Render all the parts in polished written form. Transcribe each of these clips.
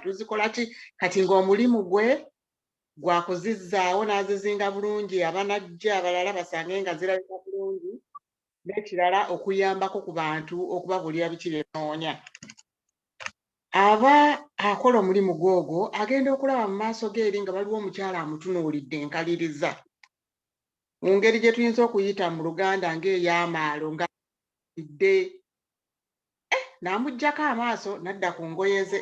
tuzikola ki. Kati ng'omulimu gwe gwakuzizzaawo n'azizinga bulungi, abanajja abalala basange nga zirabika bulungi, n'ekirala okuyambako ku bantu okubabuulira biki bye banoonya. Aba akola omulimu gwe ogwo, agenda okulaba mu maaso ge eri nga waliwo omukyala amutunuulidde enkaliriza mu ngeri gye tuyinza okuyita mu Luganda ng'ey'amaalo, nga dde n'amuggyako amaaso n'adda ku ngoye ze.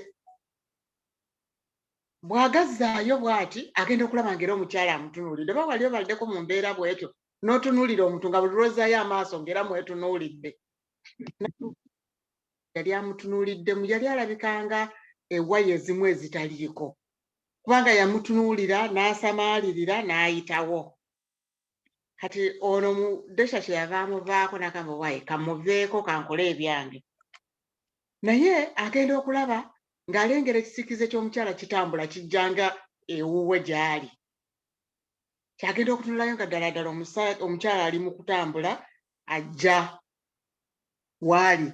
Bw'agazzaayo bw'ati, agenda okulaba ng'era omukyala amutunuulidde. Oba wali obaddeko mu mbeera bw'etyo n'otunuulira omuntu nga buli lw'ozzaayo amaaso ng'era mwetunuulidde? Yali amutunuuliddemu, yali alabikanga ewaya ezimu ezitaliiko, kubanga yamutunuulira n'asamaalirira n'ayitawo. Kati ono mu Desha kyeyava amuvaako n'agamba, "Waaye kamuveeko, kankole ebyange." Naye agenda okulaba ng'alengera ekisiikize ky'omukyala kitambula kijjanga ewuwe gy'ali. Kyagenda okutunulayo nga ddala ddala omukyala ali mu kutambula ajja waali,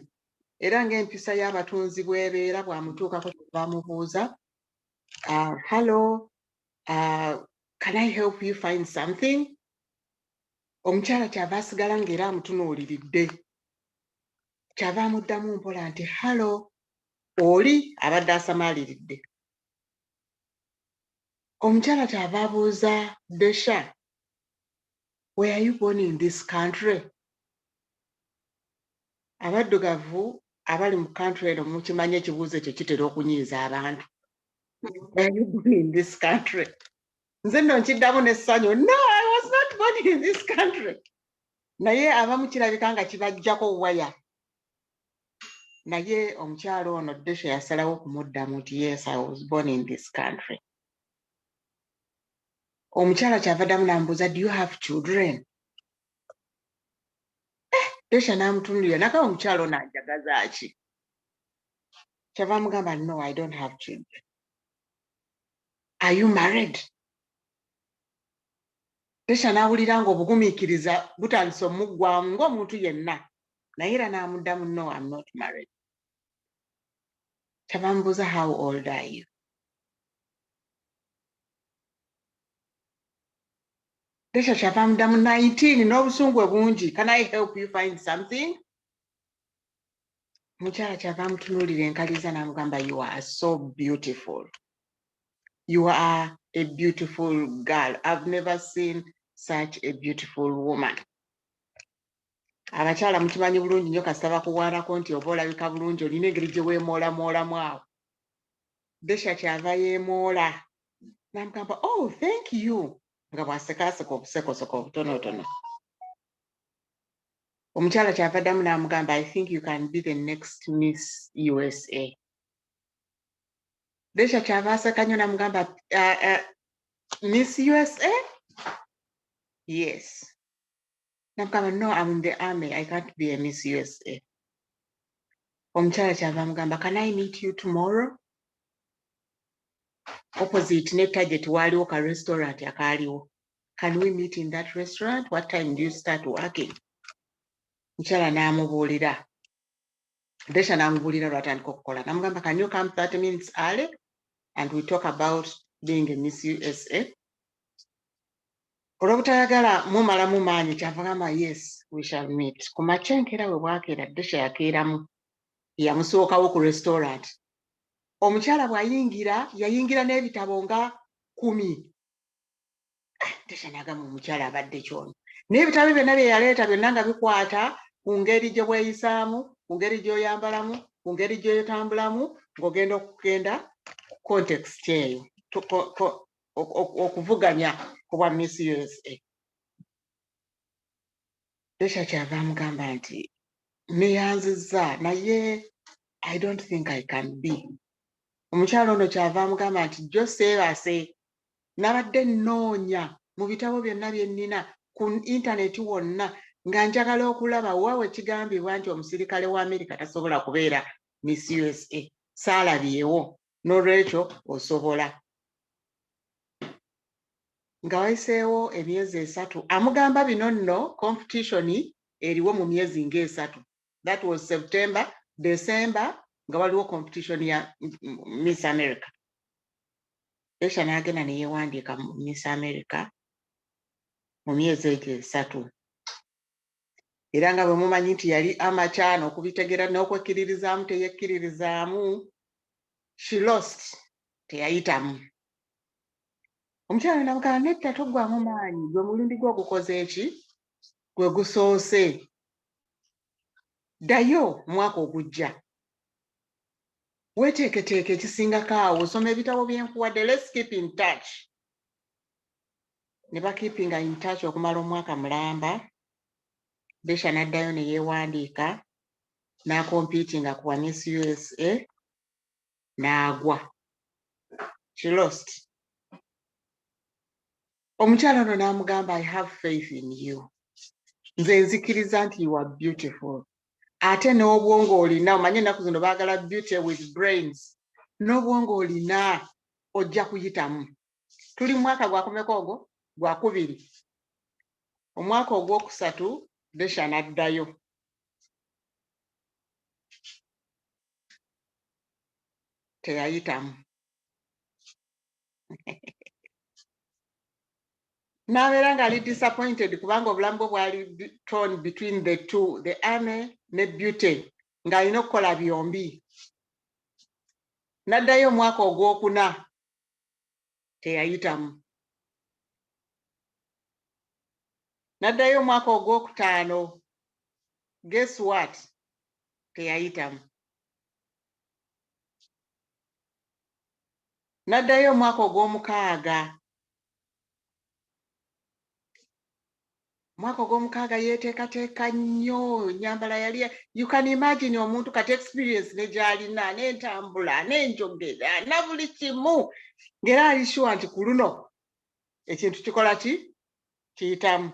era ng'empisa y'abatunzi bw'ebeera, bw'amutuukako bamubuuza, "Hello, can I help you find something?" Omukyala kyava asigala ng'era amutunuuliridde. Kyava amuddamu mpola nti, "Hello." Oli abadde asamaaliridde. Omukyala kyava abuuza Desha, "Were you born in this country?" Abaddugavu abali mu country eno mukimanyi, ekibuuzo ekyo kitera okunyiiza abantu. "Were you born in this country?" Nze nno nkiddamu n'essanyu, "No, I was not born in this country." Naye abamu kirabika nga kibajjako waya. Naye omukyala ono Desha yasalawo okumuddamu nti, "Yes, I was born in this country." Omukyala kyava ddamu n'amubuuza, "Do you have children?" Desha n'amutunulira nakawa, omukyala ono anjagaza ki? Kyava amugamba, "No, I don't have children. Are you married?" Desha n'awulira ng'obugumiikiriza butandise omuggwamu ng'omuntu yenna, naye era n'amuddamu, "No, I'm not married." Kyava amubuuza, "How old are you?" Desha kyava amuddamu, 19, n'obusungu bungi. "Can I help you find something?" Mukyala kyava amutunuulira enkaliza n'amugamba, "You are so beautiful. You are a beautiful girl. I've never seen such a beautiful woman." Abakyala mukimanyi bulungi nnyo, kasita bakuwaanako nti oba olabika bulungi, olina engeri gye weemoolamwolamu awo. Desha kyava yeemoola n'amugamba, "Oh, thank you," nga bw'asekaaseka obusekoseko obutonotono. Omukyala kyava addamu n'amugamba, "I think you can be the next Miss USA." Desha kyava aseka nnyo n'amugamba, "Miss USA?" "Yes." N'amugamba, "No, I'm in the army. I can't be a Miss USA." Omukyala kyava amugamba, "Can I meet you tomorrow?" Opposite ne Target waaliwo ka restaurant akaaliwo. "Can we meet in that restaurant? What time do you start working?" Mukyala n'amubuulira, Desha n'amubuulira lwatandika okukola. N'amugamba, "Can you come 30 minutes early and we talk about being a Miss USA?" Olw'obutayagala mumalamu maanyi, kyava gamba, "Yes, we shall meet." Ku makya enkeera we bwakeera, Desha yakeeramu, yamusookawo ku restaurant. Omukyala bw'ayingira, yayingira n'ebitabo nga 10. Desha n'agamba, omukyala abadde kyono n'ebitabo byonna bye yaleeta byonna nga bikwata ku ngeri gye bweyisaamu, ku ngeri gy'oyambalamu, ku ngeri gy'otambulamu ng'ogenda okugenda context eyo okuvuganya ku bwa Miss USA. Desha kyava amugamba nti, "Neyanzizza, naye I don't think I can be." Omukyala ono kyava amugamba nti, "Jjo seebase, nabadde nnoonya mu bitabo byonna bye nnina ku intaneti wonna nga njagala okulaba wa we kigambibwa nti omusirikale wa Amerika tasobola kubeera Miss USA. Saalabyewo, n'olwekyo osobola." Nga wayiseewo emyezi 3, amugamba bino nno, competition eriwo mu myezi ng'esatu. That was September, December, nga waliwo competition ya Miss America. Desha n'agenda ne yeewandiika mu Miss America mu myezi egyo 3. Era nga bwe mumanyi nti yali amakyano okubitegeera n'okwekkiririzaamu teyekkiririzaamu, she lost, teyayitamu. Omukyala namugamba, nedda, toggwamu maanyi, gwe mulundi gwe ogukoze eki, gwe gusoose, ddayo omwaka ogujja, weeteeketeeke ekisingako awo, osoma ebitabo byenkuwadde, let's keep in touch. Ne bakeepinga in touch okumala omwaka mulamba. Desha n'addayo ne yeewandiika n'acompetinga ku wa Miss USA, n'agwa, she lost. Omukyala ono n'amugamba, "I have faith in you, nze nzikiriza nti you are beautiful, ate n'obwongo olina. Omanye ennaku zino baagala beauty with brains, n'obwongo olina, ojja kuyitamu." Tuli mu mwaka gwakomeka ogwo gwakubiri. Omwaka ogwokusatu Desha n'addayo, teyayitamu, n'abeera ng'ali disappointed kubanga obulamu bwe bwali torn between the two, the army ne beauty, ng'alina okukola byombi. N'addayo omwaka ogwokuna, teyayitamu. N'addayo omwaka ogwokutaano, guess what, teyayitamu. N'addayo omwaka ogwomukaaga. Omwaka ogwomukaaga yeeteekateeka nnyo, ennyambala yali, you can imagine omuntu kati experience ne gy'alina n'entambula n'enjogera na buli kimu, ng'era ali sure nti ku luno ekintu kikola ki, kiyitamu.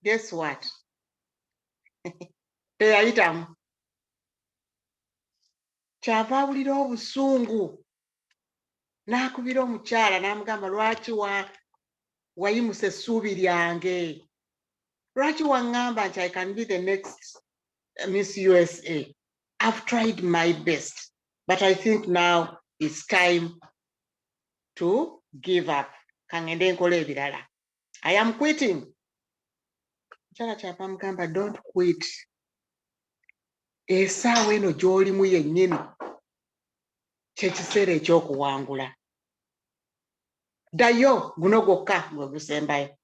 Guess what, teyayitamu. Kyava awulira obusungu n'akubira omukyala n'amugamba, lwaki wayimusa essuubi lyange? Lwaki waŋŋamba nti I can be the next Miss USA? I've tried my best, but I think now it's time to give up. Kaŋŋende nkola ebirala. I am quitting. Omukyala kyava amugamba, don't quit. Essaawa eno gy'olimu yennyini kyekiseera eky'okuwangula. Ddayo guno gwokka gwe gusembayo.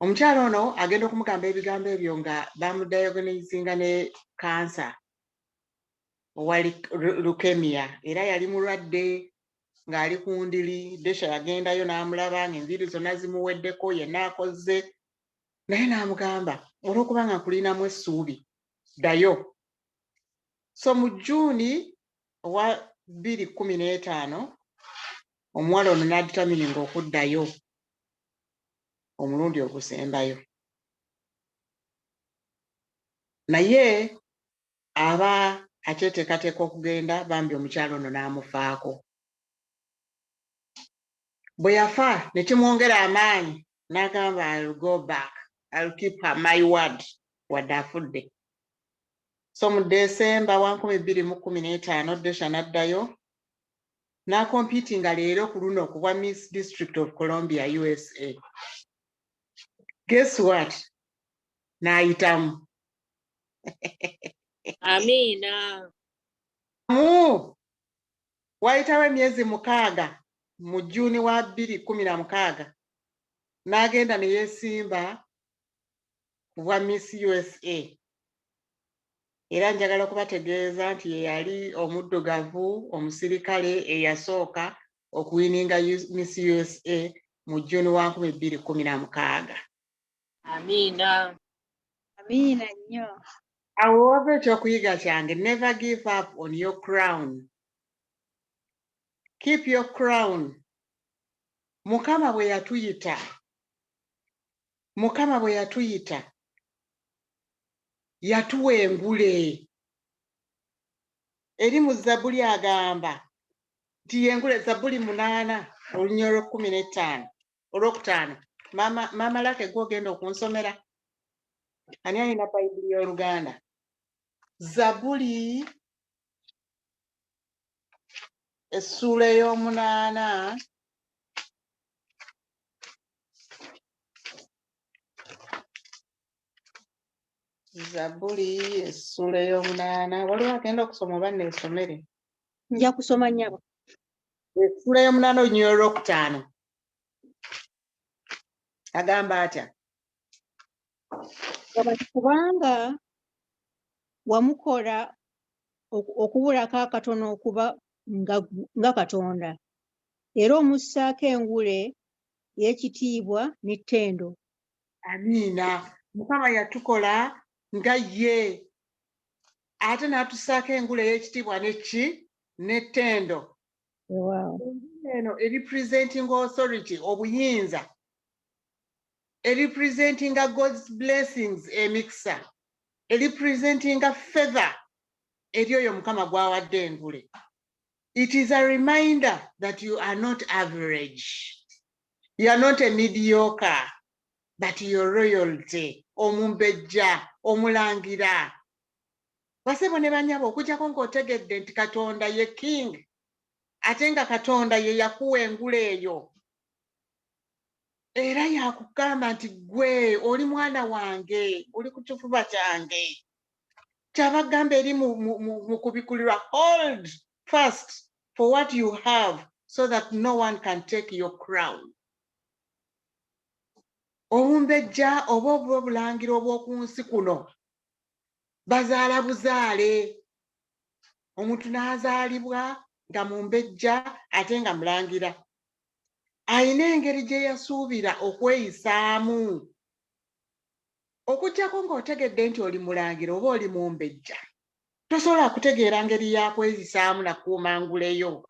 Omukyala ono agenda okumugamba ebigambo ebyo nga bamudiagnosinga ne kansa owa leukemia, era yali mulwadde ng'ali ku ndiri. Desha yagendayo n'amulaba ng'enviiri zonna zimuweddeko, yenna akozze, naye n'amugamba, olw'okuba nga nkulinamu essuubi, ddayo. So mu Juuni owa 2015 omuwala ono n'adetermininga okuddayo omulundi ogusembayo, naye aba akyeteekateeka okugenda, bambi omukyala ono n'amufaako. Bwe yafa ne kimwongera amaanyi, n'agamba, I'll go back, I'll keep her my word, wadde afudde. So mu Desemba wa 2015 Desha n'addayo n'acompetinga leero ku luno ku bwa Miss District of Columbia USA. Guess what, n'ayitamu. Amiina. Mu wayitawo emyezi 6, mu Jjuuni wa 2016 n'agenda ne yeesimba ku bwa Miss USA. Era njagala okubategeeza nti ye yali omuddugavu omusirikale eyasooka okuwininga Miss USA mu Jjuuni wa 2016. Amiina. Amiina nnyo. Awo wava ekyokuyiga kyange, never give up on your crown. Keep your crown. Mukama bwe yatuyita, Mukama bwe yatuyita, yatuwa engule. Eri mu Zabbuli agamba nti yengule, Zabbuli 8 olunya olw'ekkumi n'ettaano, olwokutaano. Maama, Maama Lake, gwe ogenda okunsomera. Ani alina Bayibuli y'Oluganda? Zabbuli Essuula ey'omunaana, Zabbuli essuula ey'omunaana. Waliwo agenda okusoma oba neesomere? Nja kusoma, nnyabo. Essuula ey'omunaana, olunyiriri olwokutaano, agamba atya? Gamba nti, kubanga wamukola okubulako akatono okuba nga Katonda, era omussaako engule ey'ekitiibwa n'ettendo. Amiina. Mukama yatukola nga ye, ate n'atussaako engule ey'ekitiibwa neki n'ettendo. Engule eno erepresenting authority, obuyinza, erepresentinga God's blessings, emikisa, erepresentinga favor eri oyo Mukama gw'awadde engule. It is a reminder that you are not average, you are not a mediocre, but you're royalty, omumbejja, omulangira. Basebo ne banyabo, okujjako ng'otegedde nti Katonda ye king, ate nga Katonda ye yakuwa engule eyo, era yakugamba nti gwe oli mwana wange, oli ku kifuba kyange. Kyabagamba eri mu kubikulirwa, "Hold fast for what you have so that no one can take your crown." Obumbejja oba obuba obulangira obw'oku nsi kuno bazaala buzaale. Omuntu n'azaalibwa nga mumbejja ate nga mulangira, ayina engeri gye yasuubira okweyisaamu. Okuggyako ng'otegedde nti oli mulangira oba oli mumbejja, tosobola kutegeera ngeri yakweyisaamu nakuuma nguleyo.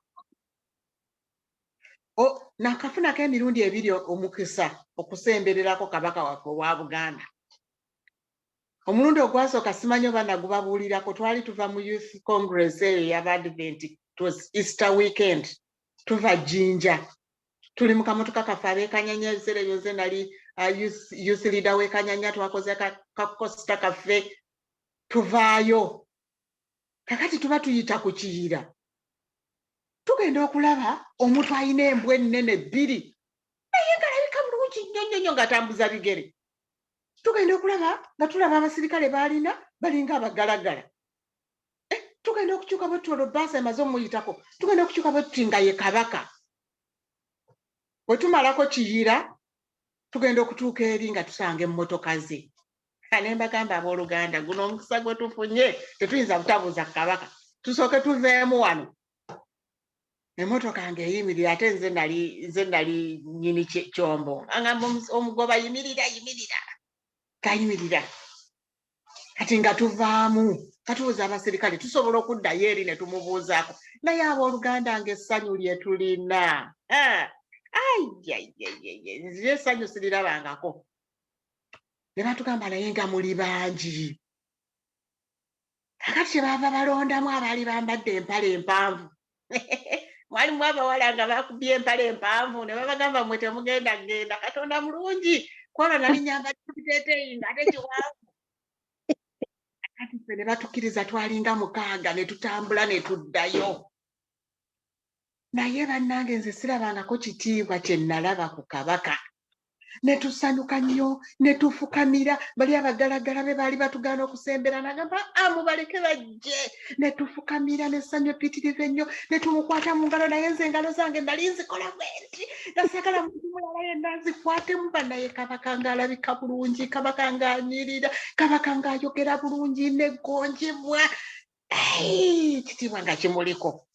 Nakafunako emirundi ebiri omukisa okusembererako kabaka waffe owa Buganda. Omulundi ogwasooka, simanyi oba nagubabuulirako, twali tuva mu Youth Congress eyo ey'Abadvent. It was Easter weekend, tuva Jinja, tuli mu kamotoka kaffe ab'Ekanyanya. Ebiseera ebyo nze nali youth leader w'Ekanyanya. Twakoze kakosita kaffe, tuvaayo. Kakati tuba tuyita ku Kiyira, tugenda okulaba omuntu alina embwa ennene bbiri, naye ng'alabika bulungi nnyo nnyo nnyo, ng'atambuza bigere. Tugenda okulaba nga tulaba abasirikale baalina balinga abagalagala. Eh, tugenda okukyuka bwe tutyo, olwo baasi emaze omuyitako, tugenda okukyuka bwe tuti nga ye kabaka. Bwe tumalako Kiyira, tugenda okutuuka eri nga tusanga emmotoka ze. Ne mbagamba, abooluganda, guno omukisa gwe tufunye tetuyinza butabuuza kabaka, tusooke tuveemu wano. Emmotoka ng'eyimirira, ate nze nali nnyini kyombo. Agamba omugoba, "Yimirira, yimirira." Kayimirira. Kati nga tuvaamu, katubuuza abasirikale, tusobola okuddayo eri ne tumubuuzaako? Naye abooluganda, ng'essanyu lye tulina, ayayayaya, nze essanyu sirirabangako. Ne batugamba, naye nga muli bangi. Kakati kyebaava balondamu abaali bambadde empale empanvu. Mwalimu abawala nga bakubye empale empanvu, ne babagamba, "Mwe temugenda genda." Katonda mulungi, kwolwo nali nyambadde ekiteeteeyi nga ate kiwanvu. Kati ffe ne batukkiriza, twalinga 6, ne tutambula ne tuddayo. Naye bannange, nze sirabangako kitiibwa kye nalaba ku kabaka. Ne tusanyuka nnyo, ne tufukamira. Bali abagalagala be baali batugaana okusembera, nagamba, "Amubaleke bajje." Ne tufukamira nessanyu eppitirivu ennyo, ne tumukwata mu ngalo. Naye nze engalo zange nali nzikola bwe nti, nga saagala muntu mulala yenna nzikwatemu. Banaye kabaka ng'alabika bulungi, kabaka ng'anyirira, kabaka ng'ayogera bulungi neggonjebwa. Kitiibwa nga kimuliko.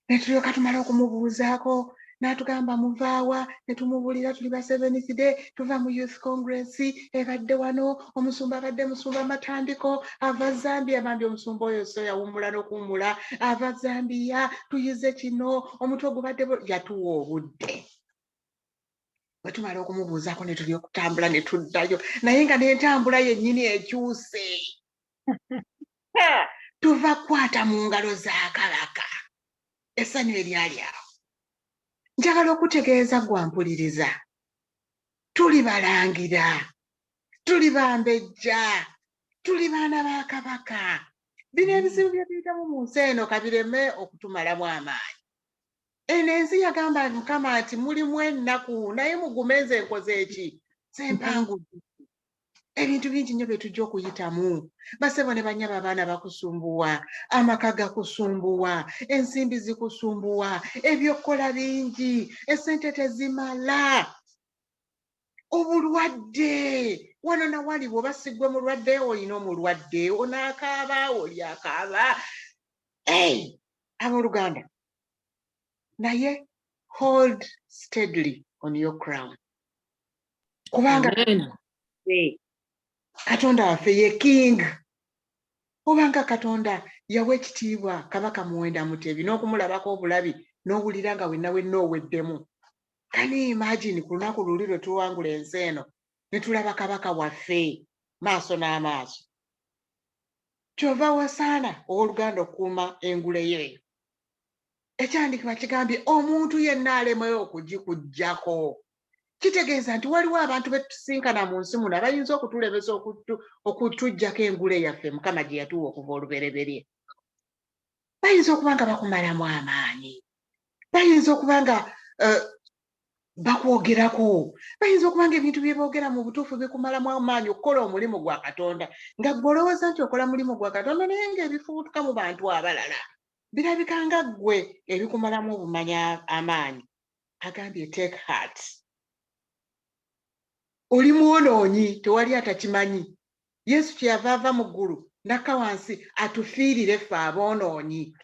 Ne tulyoka tumala okumubuuzaako, n'atugamba, "Muvaawa?" Ne tumubuulira, "Tuli ba Seventh Day, tuva mu Youth Congress ebadde wano, omusumba abadde musumba Matandiko, ava Zambia." Bambi omusumba oyo so yawummula n'okuwummula, ava Zambia, tuyize kino, omutwe ogubadde. Yatuwa obudde. Bwe tumala okumubuuzaako, ne tuli okutambula ne tuddayo, naye nga n'entambula yennyini ekyuse. Tuva kukwata mu ngalo za kabaka, essanyu eryali awo. Njagala okutegeeza gwampuliriza, tuli balangira, tuli bambejja, tuli baana ba kabaka. Bino ebizibu bye tuyitamu mu nsi eno kabireme okutumalamu amaanyi. Eno ensi yagamba Mukama nti mulimu ennaku, naye mugume, nze nkoze eki? Sempangudde. Ebintu bingi nnyo bye tujja okuyitamu, basebo ne bannyabo. Abaana bakusumbuwa, amaka gakusumbuwa, ensimbi zikusumbuwa, ebyokukola bingi, esente tezimala, obulwadde wano nawali. Bw'oba siggwe mulwadde, olina omulwadde, onaakaaba, oli akaaba. Hey, abooluganda, naye hold steadily on your crown, kubanga Katonda waffe ye King. Obanga Katonda yawa ekitiibwa Kabaka Muwenda Mutebi n'okumulabako obulabi n'owulira nga wenna wenna oweddemu. Can you imagine ku lunaku luli lwe tuwangula ensi eno ne tulaba kabaka waffe maaso n'amaaso? Kyova wasaana, owooluganda, okukuuma engule yo eyo. Ekyandikibwa kigambye omuntu yenna alemeyo okugikuggyako. Kitegeeza nti waliwo abantu betusinkana mu nsi muno abayinza okutulemesa okutuggyako engule yaffe Mukama gye yatuwa okuva olubereberye. Bayinza okuba nga bakumalamu amaanyi, bayinza okuba nga bakwogerako, bayinza okuba nga ebintu bye boogera mu butuufu bikumalamu amaanyi okukola omulimu gwa Katonda, nga gwe olowooza nti okola mulimu gwa Katonda, naye ng'ebifubutuka mu bantu abalala birabika nga ggwe ebikumalamu obumanya amaanyi. Agambye, take heart. Oli mwonoonyi, tewali atakimanyi. Yesu kyeyava ava mu ggulu nakka wansi atufiirire ffe aboonoonyi.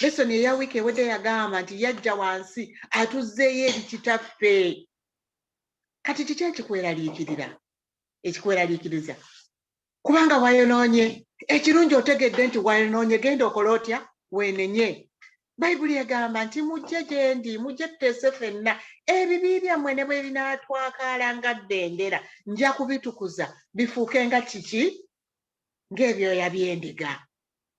Lesson eya wiiki ewedde yagamba nti yajja wansi atuzzeeyo eri Kitaffe. Kati kiki ekikweraliikirira, ekikweraliikiriza kubanga wayonoonye? Ekirungi otegedde nti wayonoonye, genda okola otya? Weenenye. Bayibuli egamba nti mujje gye ndi, mujje tuteese ffenna, ebibi byammwe ne bwe binaatwakaala nga bbendera, nja kubitukuza bifuuke nga kiki? Ng'ebyoya by'endiga.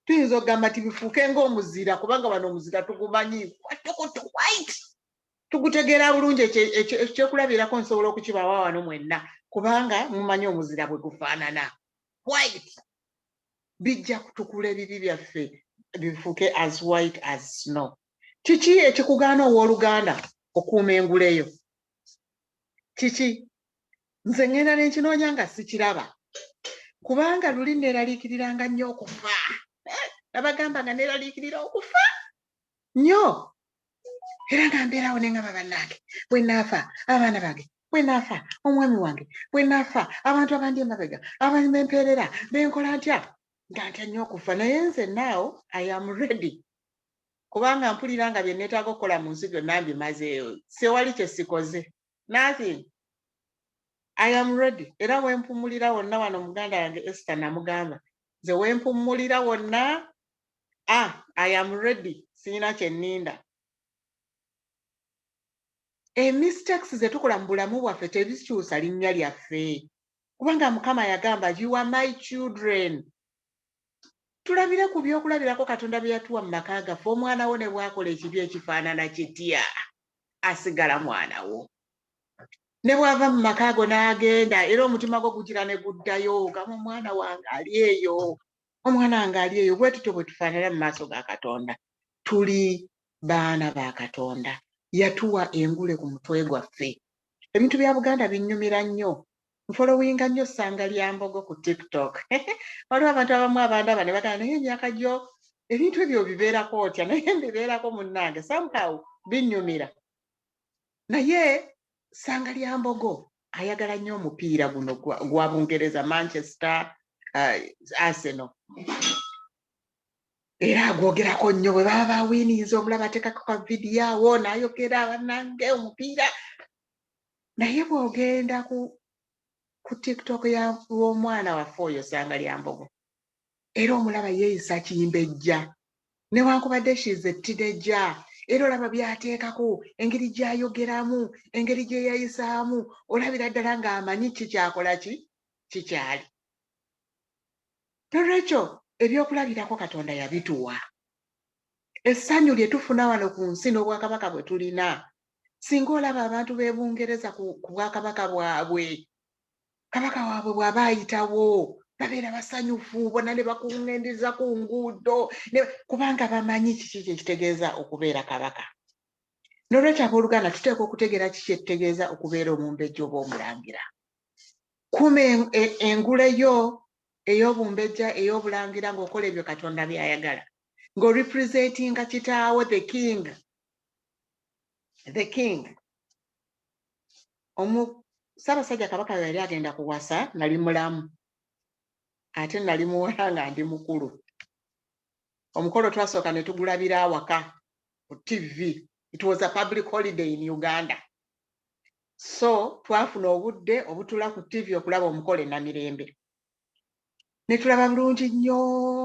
Tuyinza okugamba nti bifuuke ng'omuzira, kubanga wano omuzira tugumanyi watukutu white, tugutegeera bulungi. Ekyokulabirako nsobola okukibawa wano mwenna, kubanga mumanyi omuzira bwe gufaanana, white. Bijja kutukula ebibi byaffe bifuuke as white as snow. Kiki ekikugaana, owooluganda, okuuma enguleyo? Kiki? Nze ŋŋenda nenkinoonya nga sikiraba, kubanga luli neeraliikiriranga nnyo okufa. Nabagamba nga neeraliikirira okufa nnyo, era nga mbeerawo ne ngamba, bannange, bwe naafa abaana bange, bwe naafa omwami wange, bwe naafa abantu abandi emabega abamempeerera, benkola ntya? Nga ntya nnyo okufa. Naye nze now I am ready, kubanga mpulira nga bye neetaaga okukola mu nsi byonna mbimazeeyo, sewali kye sikoze, nothing. I am ready. Era wempumulira wonna wano, muganda wange Esther namugamba, nze wempumulira wonna, ah, I am ready, sirina kye nninda. Emistakes ze tukola mu bulamu bwaffe tebikyusa linnya lyaffe, kubanga Mukama yagamba, "You are my children." Tulabire ku byokulabirako Katonda bye yatuwa mu maka gaffe. Omwana wo ne bwakola ekibi ekifaanana kitya, asigala mwana wo. Ne bw'ava mu maka ago n'agenda, era omutima gwo gugira ne guddayo, gamba, omwana wange ali eyo, omwana wange ali eyo. Bwe tutyo bwe tufaanana mu maaso ga Katonda. Tuli baana ba Katonda, yatuwa engule ku mutwe gwaffe. Ebintu bya Buganda binnyumira nnyo. Nfollowinga nnyo Ssanga lya Mbogo ku TikTok. Waliwo abantu abamu abandaba ne bagamba, naye emyaka gyo ebintu ebyo obibeerako otya? Naye mbibeerako, munnange, somehow binnyumira. Naye Ssanga lya Mbogo ayagala nnyo omupiira guno gwa Bungereza, Manchester, Arsenal, era agwogerako nnyo. Bwe baba bawininze, omulaba ateekako ka vidiyo awo n'ayogera, bannange omupiira. Naye bw'ogenda ku TikTok y'omwana waffe oyo Ssanga lya Mbogo, era omulaba yeeyisa kimbejja, newankubadde she's a teenager. Era olaba by'ateekako, engeri gy'ayogeramu, engeri gye yayisaamu, olabira ddala ng'amanyi kikyakola ki kikyali. Nolwekyo ebyokulabirako Katonda yabituwa. Essanyu lye tufuna wano ku nsi n'obwakabaka bwe tulina, singa olaba abantu b'e Bungereza ku bwakabaka bwabwe, kabaka waabwe bw'aba ayitawo, Babeera basanyufu bonna ne bakuŋŋendeza ku nguudo, kubanga bamanyi kiki kye kitegeeza okubeera kabaka. N'olwekyo, abooluganda, tuteekwa okutegeera kiki ekitegeeza okubeera omumbejja oba omulangira. Kuma engule yo ey'obumbejja, ey'obulangira, ng'okola ebyo Katonda by'ayagala, ng'orepresentinga kitaawo, the king, the king. Omu Ssaabasajja Kabaka we yali agenda kuwasa, nali mulamu, ate nali muwala nga ndi mukulu. Omukolo twasooka ne tugulabira awaka ku TV. It was a public holiday in Uganda, so twafuna obudde obutula ku TV okulaba omukolo e Namirembe. Ne tulaba bulungi nnyo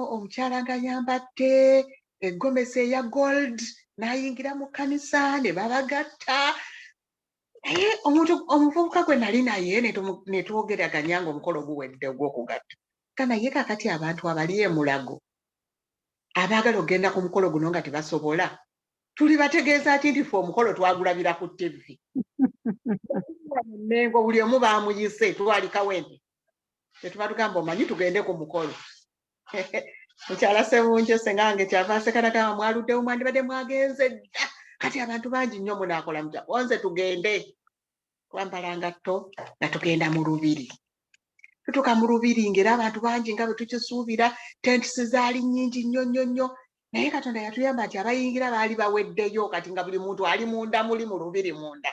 omukyala ng'ayambadde egomesi eya gold n'ayingira mu kkanisa ne babagatta. Naye omuntu omuvubuka gwe nali naye ne twogeraganya ng'omukolo guwedde ogw'okugatta ka, naye kakati abantu abali emulago abaagala okugenda ku mukolo guno nga tebasobola, tuli bategeeza ki nti ffe omukolo twagulabira ku TV? Mengo buli omu baamuyise, twali Kawempe, tetuba tugamba, omanyi, tugende ku mukolo. Mukyala Sebunjo sengange kyava aseka nagamba, "Mwaluddewo, mwandibadde mwagenze dda. Kati abantu bangi nnyo, munaakola mutya?" Onze tugende twambala ngatto nga tugenda mu lubiri. Tutuuka mu lubiri ng'era abantu bangi nga bwe tukisuubira. Tents zaali nnyingi nnyo nnyo nnyo, naye Katonda yatuyamba nti abayingira baali baweddeyo. Kati nga buli muntu ali munda muli mu lubiri munda.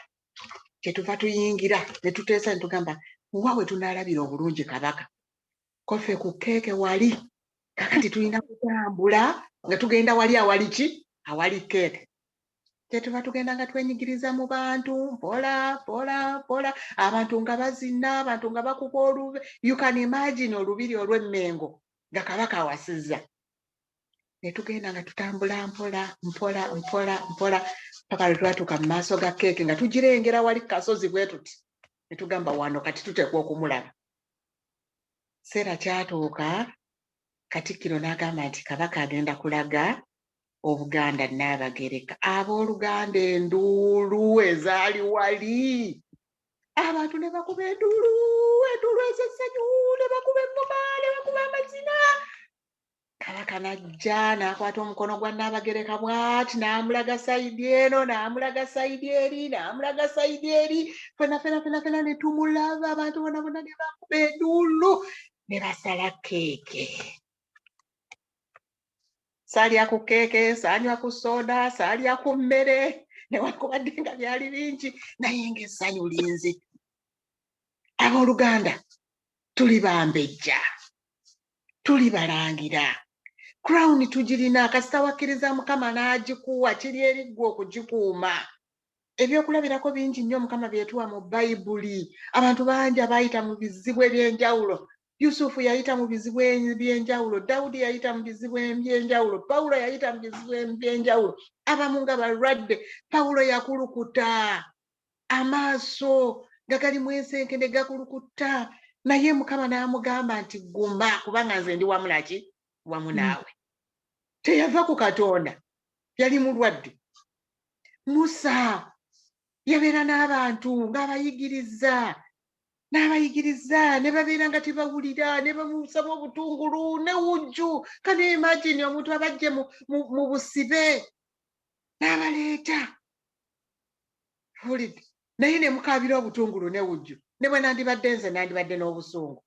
Kyetuva tuyingira ne tuteesa ne tugamba, wa we tunaalabira obulungi kabaka? Kofe ku keeke wali. Kakati tulina kutambula nga tugenda wali awali ki, awali keeke. Kyetuva tugenda nga twenyigiriza mu bantu mpola mpola mpola, abantu nga bazina, abantu nga bakuba olube. You can imagine olubiri olw'Emmengo nga kabaka awasizza. Ne tugenda nga tutambula mpola mpola mpola mpola paka lwe twatuuka mu maaso ga keeke, nga tugirengera wali ku kasozi bwe tuti. Ne tugamba, wano kati tuteekwa okumulaba. Seera kyatuuka, Katikkiro n'agamba nti kabaka agenda kulaga Obuganda Nnaabagereka. Abooluganda, enduulu ezaali wali! Abantu ne bakuba enduulu, enduulu ez'essanyu, ne bakuba eŋŋoma, ne bakuba amazina. Kabaka n'ajja n'akwata omukono gwa Nnaabagereka bw'ati, n'amulaga side eno, n'amulaga side eri, n'amulaga side eri. Fena fena fena fena ne tumulaba. Abantu bonna bonna ne bakuba enduulu, ne basala keeke. Saalya ku keeke, saanywa ku soda, saalya ku mmere, newankubadde nga byali bingi, naye ng'essanyu linzi. Abooluganda, tuli bambejja, tuli balangira. Crown tugirina. Kasita wakkiriza Mukama n'agikuwa, kiri eri ggwe okugikuuma. Ebyokulabirako bingi nnyo Mukama byetuwa mu Bayibuli. Abantu bangi abayita mu bizibu ebyenjawulo. Yusufu yayita mu bizibu ebyenjawulo, Dawudi yayita mu bizibu ebyenjawulo, Pawulo yayita mu bizibu ebyenjawulo, abamu nga balwadde. Pawulo yakulukuta amaaso nga galimu ensenke ne gakulukuta, naye Mukama n'amugamba nti, "Guma, kubanga nze ndi wamu naki, wamu naawe." Teyava ku Katonda, yali mulwadde. Musa yabeera n'abantu ng'abayigiriza n'abayigiriza, ne babeera nga tebawulira, ne bamusaba obutungulu ne wujju. Kane imagine omuntu abajje mu busibe n'abaleeta. Wulidde, naye ne mukaabira obutungulu ne wujju. Ne bwe nandibadde nze, nandibadde n'obusungu,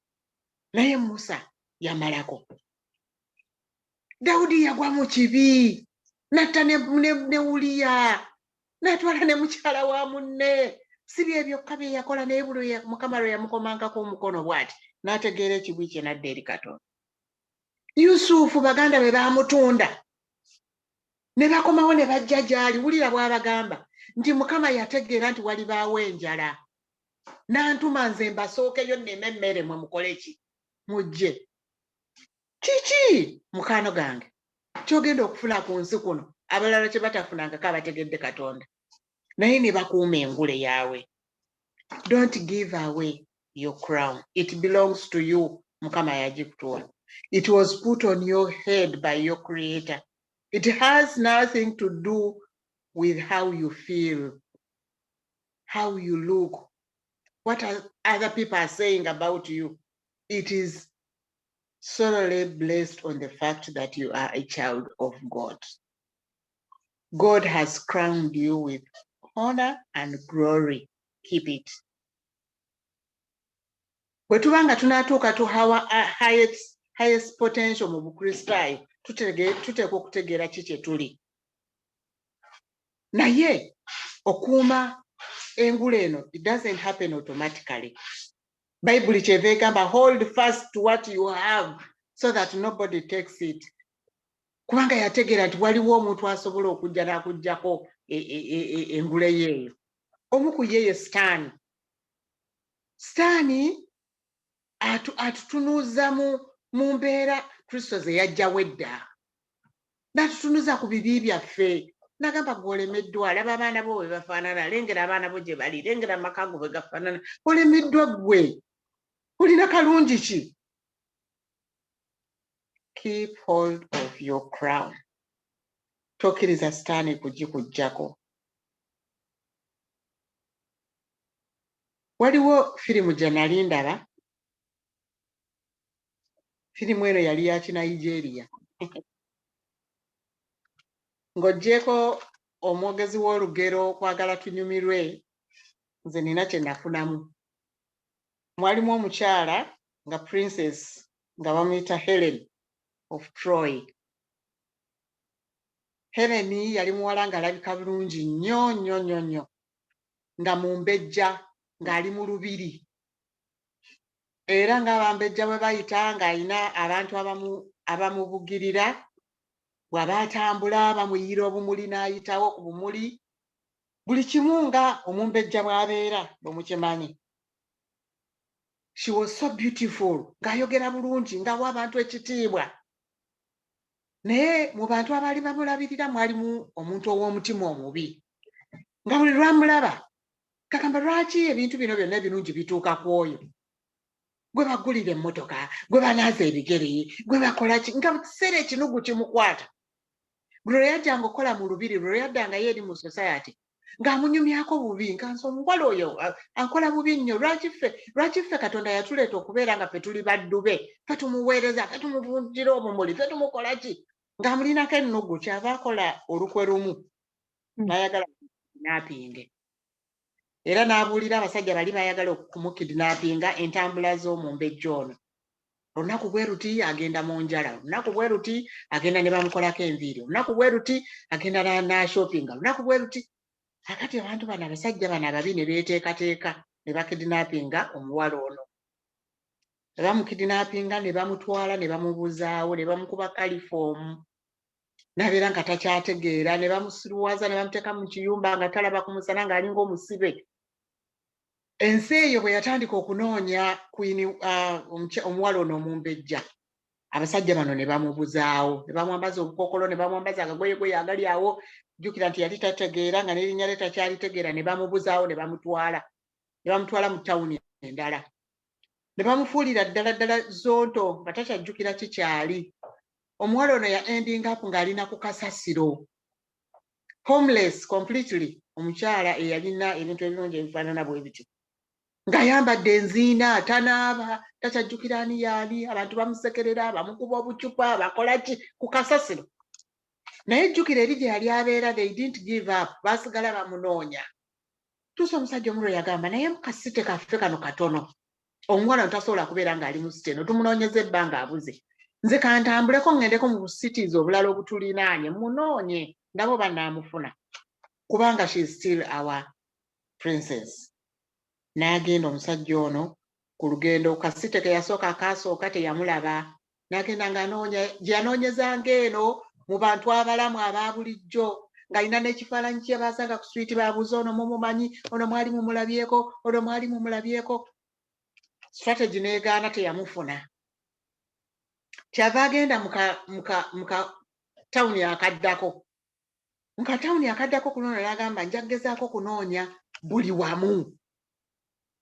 naye Musa yamalako. Dawudi yagwa mu kibi, natta ne Uliya, n'atwala ne mukyala wa munne. Si bye byokka bye yakola, naye buli Mukama lwe yamukomangako omukono bw'ati, n'ategeera ekibi kye, n'adda eri Katonda. Yusufu, baganda be baamutunda, ne bakomawo ne bajja gy'ali. Wulira bw'abagamba nti, "Mukama yategeera nti walibaawo enjala, n'antuma nze mbasookeyo nneme emmere, mwe mukole ki? Mujje." Kiki, mukaano gange, kyogenda okufuna ku nsi kuno abalala kye batafunangako, abategedde Katonda naye ne bakuuma engule yaabwe? Don't give away your crown. It belongs to you. Mukama yagikutuwa. It was put on your head by your Creator. It has nothing to do with how you feel, how you look, what other people are saying about you. It is Solely based on the fact that you are a child of God. God has crowned you with honor and glory. Keep it. Bwe tuba nga tunaatuuka to our highest potential mu Bukristaayo, tuteekwa okutegeera ki kye tuli. Naye okuuma engule eno, it doesn't happen automatically. Bayibuli kyeva egamba, "Hold fast to what you have so that nobody takes it," kubanga yategeera nti waliwo omuntu asobola okujja n'akuggyako engule yeeyo. Omu ku ye ye Sitaani. Sitaani atutunuuza mu mbeera Kristo ze yajjawo edda, n'atutunuza ku bibi byaffe, n'agamba, "Gwe olemeddwa, laba abaana bo bwe bafaanana, lengera abaana bo gye bali, lengera amaka go bwe gafaanana, olemeddwa, ggwe olina kalungi ki?" Keep hold of your crown. Tokkiriza Sitaani kugikuggyako. Waliwo firimu gye nali ndaba. Firimu eno yali ya Kinigeria. Ng'oggyeko omwogezi w'olugero okwagala tunyumirwe, nze nina kye nafunamu. Mwalimu omukyala nga princess nga bamuyita Helen of Troy. Helen yali muwala ng'alabika bulungi nnyo nnyo nnyo nnyo, nga mumbejja, ng'ali mu lubiri, era ng'abambejja bwe bayita, ng'alina abantu abamubugirira. Bw'aba atambula bamuyiira obumuli n'ayitawo ku bumuli, buli kimu nga omumbejja bw'abeera bwe mukimanyi. She was so beautiful, ng'ayogera bulungi, ng'awa abantu ekitiibwa. Naye mu bantu abaali bamulabirira mwalimu omuntu ow'omutima omubi, nga buli lwamulaba kagamba, "Lwaki ebintu bino byonna ebirungi bituuka ku oyo gwe bagulira emmotoka, gwe banaaza ebigere, gwe bakola ki?" Nga mu kiseera ekinugu kimukwata. Buli lwe yajjanga okukola mu lubiri, lwe yaddangayo eri mu society, ng'amunyumyako bubi, nga nze omuwala oyo ankola bubi nnyo. Lwaki ffe Katonda yatuleeta okubeera nga ffe tuli baddu be, ffe tumuweereza, ffe tumuvungira obumuli, ffe tumukola ki? Ng'amulinako ennugu. Kyava akola olukwe lumu, n'ayagala kidnapping, era n'abuulira abasajja bali bayagala okumukidnappinga entambula z'omumbejja ono. Olunaku bwe luti agenda mu njala, olunaku bwe luti agenda ne bamukolako enviiri, olunaku bwe luti agenda n'ashoppinga, olunaku bwe luti. Akati abantu bano, abasajja bano ababi, ne beeteekateeka ne bakidnappinga omuwala ono. Ne bamukidnappinga, ne bamutwala, ne bamubuzaawo, ne bamukuba kalifoomu n'abeera nga takyategeera, ne bamusiruwaza, ne bamuteeka mu kiyumba nga talaba ku musana, ng'alinga omusibe. Ensi eyo bwe yatandika okunoonya queen, omuwala ono omumbejja, abasajja bano ne bamubuzaawo, ne bamwambaza obukookolo, ne bamwambaza akagoyegoye agali awo. Jjukira nti yali tategeera, nga n'erinnya lye takyalitegeera. Ne bamubuzaawo, ne bamutwala mu tawuni endala, ne bamufuulira ddala ddala zonto nga takyajjukira kikyali. Omuwala ono ya ending up ng'alina ku kasasiro, homeless completely. Omukyala eyalina ebintu ebirungi ebifaanana bwe bityo, ng'ayambadde enziina, tanaaba, takyajjukira ani yaani, abantu bamusekerera, bamukuba obucupa, bakola ki, ku kasasiro. Naye jjukira eri gye yali abeera, they didn't give up, baasigala bamunoonya. Tuusa omusajja omulwo yagamba, "Naye mukasite kaffe kano katono, omuwala ono tasobola kubeera ng'ali mu site eno, tumunoonyeza ebbanga abuze. Nze kantambuleko ŋŋendeko mu bucities obulala obutulinaanye, munoonye ndaba oba naamufuna, kubanga she is still our princess." N'agenda omusajja ono ku lugendo. Kasite ke yasooka akaasooka teyamulaba, n'agenda ng'anoonya gye yanoonyezanga eno mu bantu abalamu aba bulijjo, ng'alina n'ekifaananyi kye baasanga ku street. Babuuza, "Ono mumumanyi? Ono mwali mumulabyeko? Ono mwali mumulabyeko?" Strategy n'egaana, teyamufuna. Kyava agenda muka tawuni akaddako, mu katawuni akaddako kunoonya. N'agamba, "Nja kugezaako kunoonya buli wamu."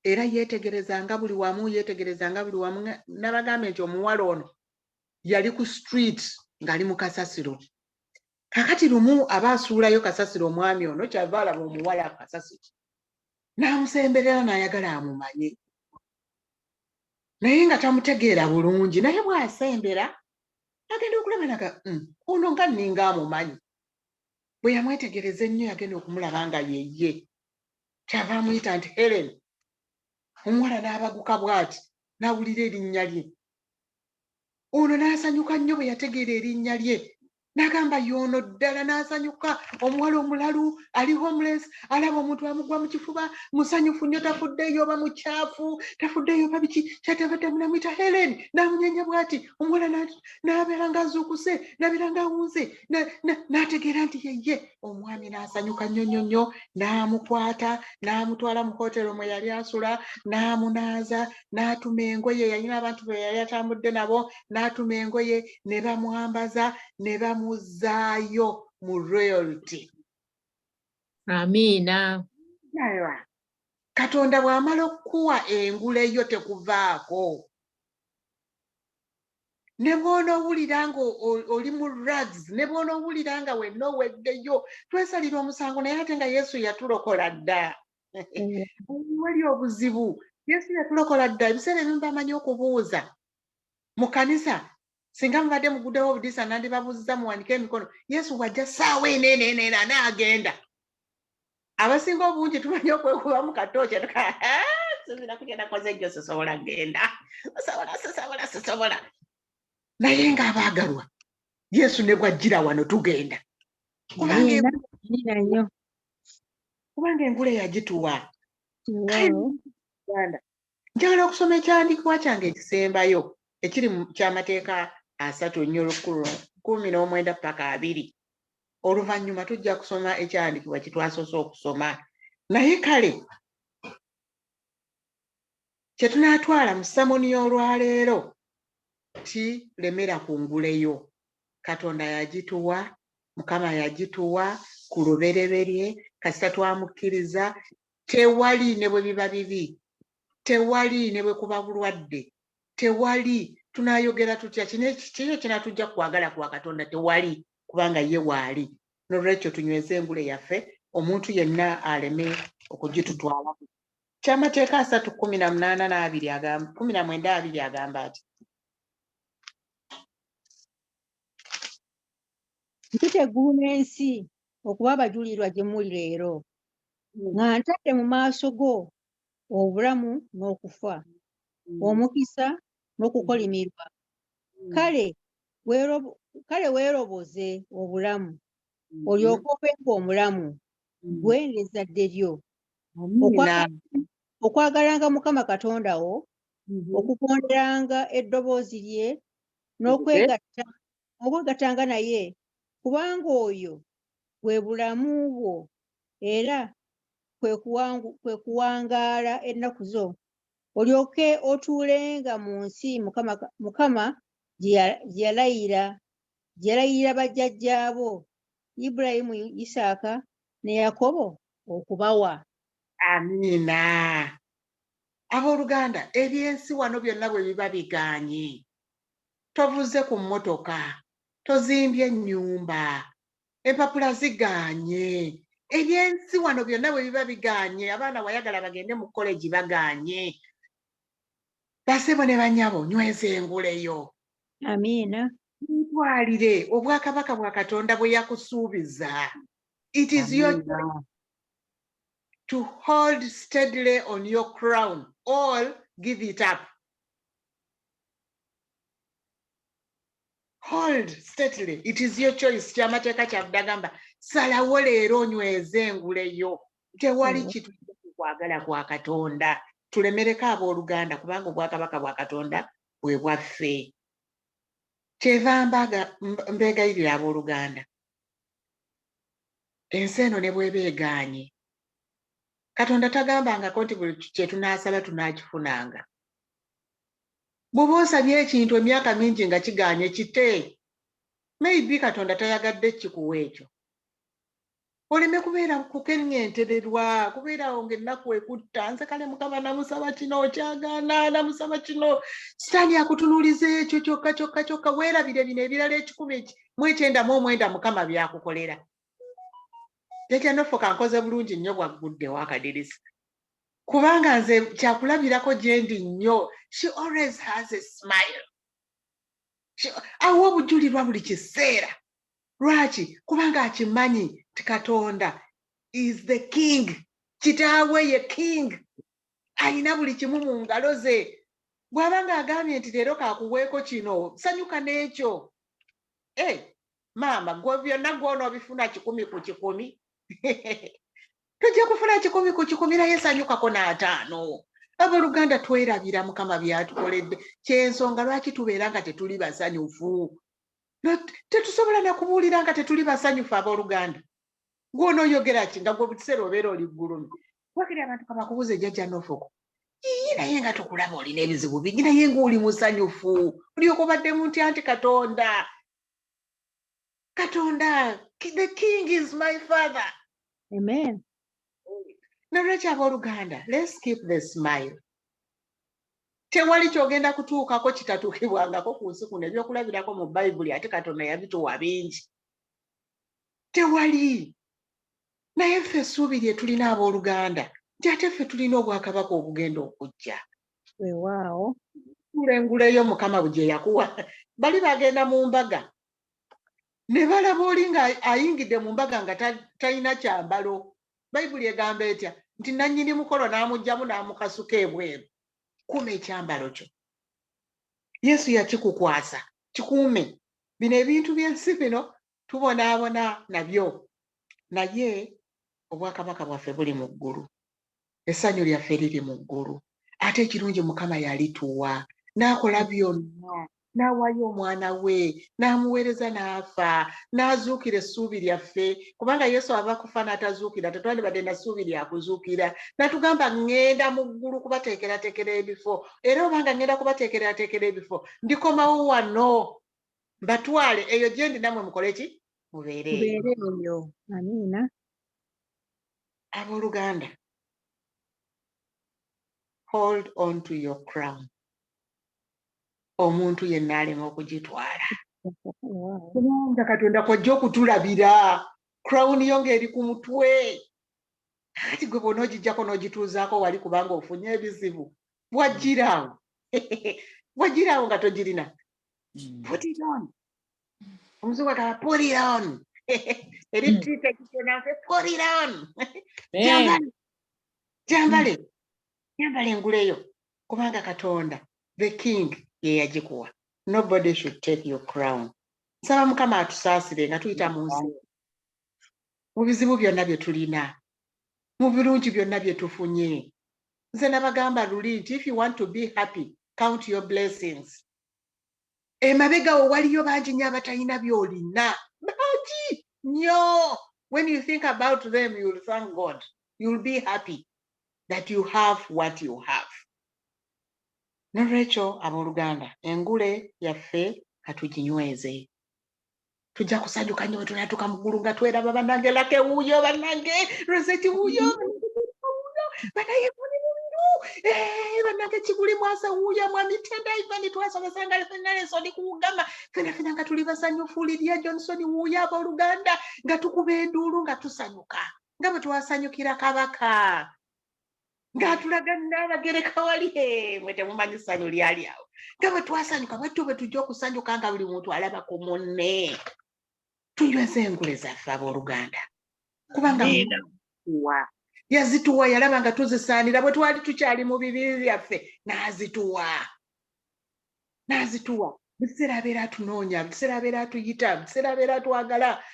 Era yeetegerezanga buli wamu, yeetegerezanga buli wamu. Nabagambye nti omuwala ono yali ku street ng'ali mu kasasiro. Kakati lumu aba asuulayo kasasiro, omwami ono kyava alaba omuwala ku kasasiro, n'amusemberera, n'ayagala amumanye. Naye nga tamutegeera bulungi, naye bw'asembera agenda okulaba naga ono nga nninga amumanyi. Bwe yamwetegereza ennyo yagenda okumulaba nga yeye. Kyava amuyita nti Helen. Omuwala n'abaguka bw'ati n'awulira erinnya lye. Ono n'asanyuka nnyo bwe yategeera erinnya lye. N'agamba y'ono ddala, n'asanyuka. Omuwala omulalu ali homeless, alaba omuntu amugwa mu kifuba, musanyufu nnyo, tafuddeeyo oba mukyafu, tafuddeeyo oba biki, kyatavadde namuyita Helen, n'amunyenya bw'ati. Omuwala n'abeera ng'azuukuse, n'abeera ng'awunze, n'ategeera nti yeye. Omwami n'asanyuka nnyo nnyo nnyo, n'amukwata, n'amutwala mu hotero mwe yali asula, n'amunaaza, n'atuma engoye, yalina abantu be yali atambudde nabo, n'atuma engoye ne bamwambaza ne bamuzzaayo mu royalty. Amiina. Katonda bw'amala okukuwa engule yo tekuvaako. Ne bw'onoowulira nga oli mu rags, ne bw'onoowulira nga wenna oweddeyo, twesalira omusango, naye ate nga Yesu yatulokola dda. Wali obuzibu, Yesu yatulokola dda. Ebiseera ebimu bamanyi okubuuza mu kkanisa, singa mubadde muguddewo obudisa nandibabuuzizza muwanike emikono, Yesu bw'ajja ssaawa eno eno eno eno anaagenda. Abasinga obungi tumanyi okwekuba mu katooki, sinzira kugenda koze ejjo, sisobola genda, sisobola, sisobola, sisobola. Naye ng'abaagalwa, Yesu ne bw'ajjira wano tugenda. Amiina, amiina nnyo. Kubanga engule yagituwa. Weewaawo. Uganda. Njagala okusoma ekyawandiikibwa kyange ekisembayo ekiri mu kyamateeka 3 nnyo 19 paka 20. Oluvannyuma tujja kusoma ekyawandiikibwa kye twasoose okusoma. Naye kale kye tunaatwala mu samoni y'olwaleero ti lemera ku nguleyo. Katonda yagituwa, Mukama yagituwa ku lubereberye, kasita twamukkiriza, tewali ne bwe biba bibi, tewali ne bwe kuba bulwadde, tewali tunaayogera tutya, kino kinaatujja kwagala kwa Katonda, tewali, kubanga ye waali. N'olwekyo tunyweze engule yaffe, omuntu yenna aleme okugitutwalako. Kyamateeka 3 18 n'abiri agamba, 19 abiri agamba ati. Mpita eggulu n'ensi okuba abajulirwa gye muli leero, nga ntadde mu maaso go obulamu n'okufa, omukisa n'okukolimirwa. Kale weeroboze obulamu, olyoke obenga omulamu, ggwe n'ezzadde lyo. Okwagalanga Mukama Katonda wo, okugonderanga eddoboozi lye, n'okwegattanga naye, kubanga oyo bwe bulamu bwo era kwe kuwangaala ennaku zo, olyoke otuulenga mu nsi Mukama gye yalayira bajjajjaabo Ibulayimu, Isaaka ne Yakobo okubawa. Amiina. Abooluganda, ebyensi wano byonna bwe biba bigaanye, tovuze ku mmotoka, tozimbye nnyumba, empapula zigaanye, ebyensi wano byonna bwe biba bigaanye, abaana wayagala bagende mu college bagaanye. Basebo ne bannyabo, nyweza enguleyo. Amiina. Ntwalire obwakabaka bwa Katonda bwe yakusuubiza. It is your choice to hold steadily on your crown or give it up. Hold steadily. It is your choice. Kyamateeka kyavudde agamba, salawo leero onyweze enguleyo. Tewali kitu kwagala kwa Katonda. Tulemereko abooluganda kubanga obwakabaka bwa Katonda bwe bwaffe. Kyeva mbeegayirira abooluganda. Ensi eno ne bw'eba egaanye. Katonda tagambangako nti buli kye tunaasaba tunaakifunanga. Bw'oba osabye ekintu emyaka mingi nga kigaanye kite. Maybe Katonda tayagadde kikuwa ekyo. Oleme kubeera kukeŋŋentererwa, kubeerawo ng'ennaku ekutta. Nze kale Mukama namusaba kino, okyagaana, namusaba kino. Sitaani akutunuuliza ekyo kyokka kyokka kyokka, weerabire bino ebirala 199 Mukama by'akukolera. Jjajja Nofo kankoze bulungi nnyo bw'agguddewo akadirisa. Kubanga nze kyakulabirako gye ndi nnyo. She always has a smile. Awa obujulirwa buli kiseera. Lwaki? Kubanga akimanyi nti Katonda is the king. Kitaawe ye king. Alina buli kimu mu ngalo ze. Bw'aba ng'agambye nti leero kaakuweeko kino, sanyuka n'ekyo. Maama, gwe byonna gw'onoobifuna 100%. Tojja kufuna 100% naye sanyukako n'ataano. Abooluganda, twerabira Mukama by'atukoledde. Ky'ensonga lwaki tubeera nga tetuli basanyufu. Tetusobola na kubuulira nga tetuli basanyufu abooluganda. Gw'onooyogera ki nga gwe buli kiseera obeera oli ggulumi? Wakiri abantu kabakubuuze jjajja Norfolk. Ii, naye nga tukulaba olina ebizibu bingi naye ng'oli musanyufu. Olyoka obaddemu ntya nti Katonda. Katonda, the king is my father. Amen. Nolwekyo abooluganda, let's keep the smile. Tewali ky'ogenda kutuukako kitatuukibwangako ku nsi kuno. Ebyokulabirako mu Bayibuli ate Katonda yabituwa bingi. Tewali. Naye ffe essuubi lye tulina abooluganda, nti ate ffe tulina obwakabaka obugenda okujja. Weewaawo. Tulenguleyo Mukama bwe gye yakuwa. Bali bagenda mu mbaga. Ne balaba oli nga ayingidde mu mbaga nga talina kyambalo. Bayibuli egamba etya? Nti nannyini mukolo n'amuggyamu n'amukasuka ebweru. Kuuma ekyambalo kyo. Yesu yakikukwasa, kikuume. Bino ebintu by'ensi bino tubonaabona nabyo. Naye obwakabaka bwaffe buli mu ggulu. Essanyu lyaffe liri mu ggulu. Ate ekirungi Mukama yalituwa. N'akola byonna. N'awaayo omwana we, n'amuweereza n'afa, n'azuukira essuubi lyaffe. Kubanga Yesu ava kufa n'atazuukira, tetwandibadde na ssuubi lya kuzuukira. N'atugamba ŋŋenda mu ggulu kubateekerateekera ebifo. Era obanga ŋŋenda kubateekerateekera ebifo, ndikomawo wano mbatwale eyo gye ndi nammwe mukole ki? Mubeere eyo. Mubeere eyo. Amiina. Abooluganda, hold on to your crown. Omuntu yenna aleme okugitwala. Weewaawo. Kubanga Katonda kw'ajja okutulabira. Crown yo ng'eri ku mutwe. Kakati gwe bw'onoogiggyako n'ogituuzaako wali kubanga ofunye ebizibu, wagiraawo. Wagiraawo nga togirina. Put it on. Omuzungu agamba put it on. Eri tiita ekityo put it on. Gyambale. Gyambale. Gyambale enguleyo. Kubanga Katonda, the king, ye yagikuwa. Nobody should take your crown. Nsaba Mukama atusaasire nga tuyita mu nsi. Mu bizibu byonna bye tulina. Mu birungi byonna bye tufunye. Nze nabagamba luli nti if you want to be happy, count your blessings. Emabega wo waliyo bangi nnyo abatalina by'olina. Bangi nnyo. When you think about them, you'll thank God. You'll be happy that you have what you have. Nolwekyo abooluganda, engule yaffe katuginyweze. Tujja kusanyuka nnyo bwe tunaatuuka mu ggulu nga tweraba bannange Lake wuuyo, bannange Rosette wuuyo, bannange wuuyo, bannange muli mubiru, bannange Kiguli mwasa wuuyo, mwami Tenda Ivan twasomesanga ffenna Nelson Kuwugama, ffenna ffenna nga tuli basanyufu, Lydia Johnson wuuyo, abooluganda nga tukuba enduulu nga tusanyuka nga bwe twasanyukira kabaka ng'atulaga Nnaabagereka wali. Mwe temumanyi ssanyu lyali awo nga bwe twasanyuka. Bwetyo bwe tujja okusanyuka nga buli muntu alaba ku munne. Tunyweze engule zaffe abooluganda, kubanga Amiina. wa yazituwa, yalaba nga tuzisaanira bwe twali tukyali mu bibi byaffe, n'azituwa, n'azituwa. Buli kiseera abeera atunoonya, buli kiseera abeera atuyita, buli kiseera abeera atwagala.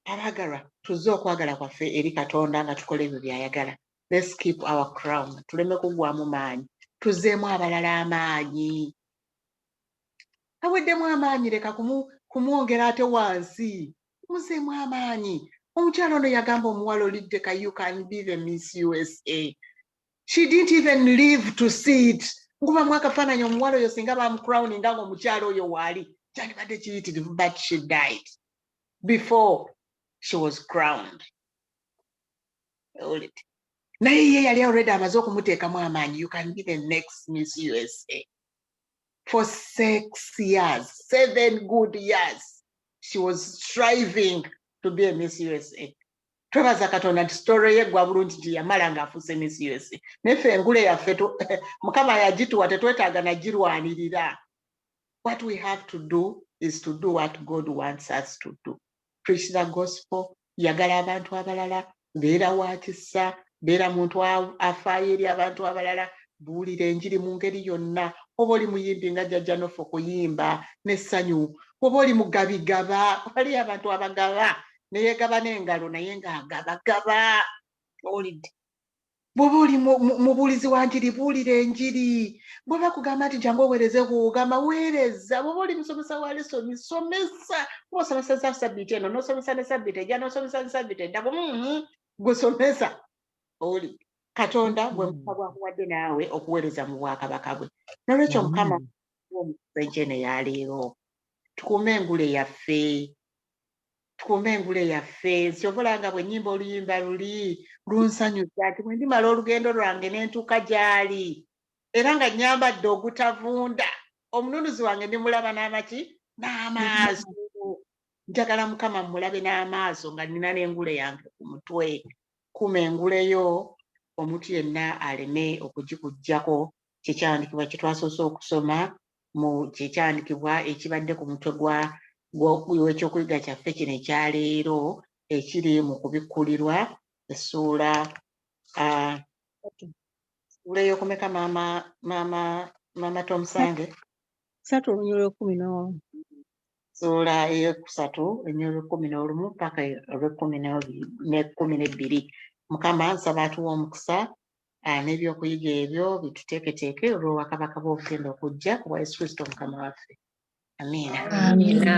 Abaagalwa, tuzze okwagala kwaffe eri Katonda nga tukola ebyo by'ayagala. Let's keep our crown, tuleme kuggwamu maanyi, tuzzeemu abalala amaanyi. Aweddemu amaanyi, leka kumwongera ate wansi, muzeemu amaanyi. Omukyala ono yagamba omuwala oliddeka, "You can be the Miss USA." She didn't even live to see it. Nkubamu akafaananyi omuwala oyo singa bamucrowninga nga omukyala oyo waali, kyandibadde kiyitirivu, but she died before she was crowned. Owulidde? Naye ye yali already amaze okumuteekamu amaanyi, "You can be the next Miss USA." For 6 years, 7 good years, she was striving to be a Miss USA. Twebaza Katonda nti story ye eggwa bulungi, nti yamala ng'afuuse Miss USA. Naye ffe engule yaffe Mukama yagituwa, tetwetaaga nagirwanirira. What we have to do is to do what God wants us to do: preach the gospel, yagala abantu abalala, beera wa kisa, beera muntu afaayo eri abantu abalala, buulira enjiri mu ngeri yonna. Oba oli muyimbi nga Jjajja Nofo, kuyimba n'essanyu. Oba oli mugabigaba, waliyo abantu abagaba, neyegaba n'engalo naye ng'agabagaba, owulidde? Bw'oba oli mubuulizi wa njiri, buulira enjiri. Bw'oba kugamba nti jangu oweereze, kugamba weereza. Bw'oba oli musomesa wa lesson, somesa. Oba osomeseza sabbiiti eno, n'osomesa ne sabbiiti ejja, n'osomesa ne sabbiiti eddako, gwe somesa, owulidde? Katonda gwe mukisa gwakuwadde naawe okuweereza mu bwakabaka bwe. N'olwekyo Mukama omukisa enkyene ya leero, tukuume engule yaffe, tukuume engule yaffe. Nsobola nga bwe nnyimba oluyimba luli lunsanyusa nti bwe ndimala olugendo lwange ne ntuuka gy'ali era nga nnyambadde ogutavunda, omununuzi wange ndimulaba n'amaki? N'amaaso. Njagala Mukama mmulabe n'amaaso nga nnina n'engule yange ku mutwe. Kuuma engule yo, omuntu yenna aleme okugikuggyako. Kyekyandikibwa kye twasoose okusoma mu kyekyandikibwa ekibadde ku mutwe gwa w'ekyokuyiga kyaffe kino ekyaleero, ekiri mu Kubikkulirwa essuula essuula ey'okumeka, maama Tomusange? 3 olunyiriri olw'11. Ssuula eyokusatu, olunyiriri olw'11 paka olw'ekkumi n'ekkumi n'ebbiri. Mukama nsaba atuwa omukisa n'ebyokuyiga ebyo bituteeketeeke olw'obwakabaka bw'obugenda okujja ku bwa Yesu Kristo Mukama waffe. Amiina. Amiina.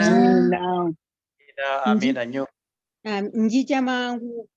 Amiina. Amiina nnyo. Njija mangu.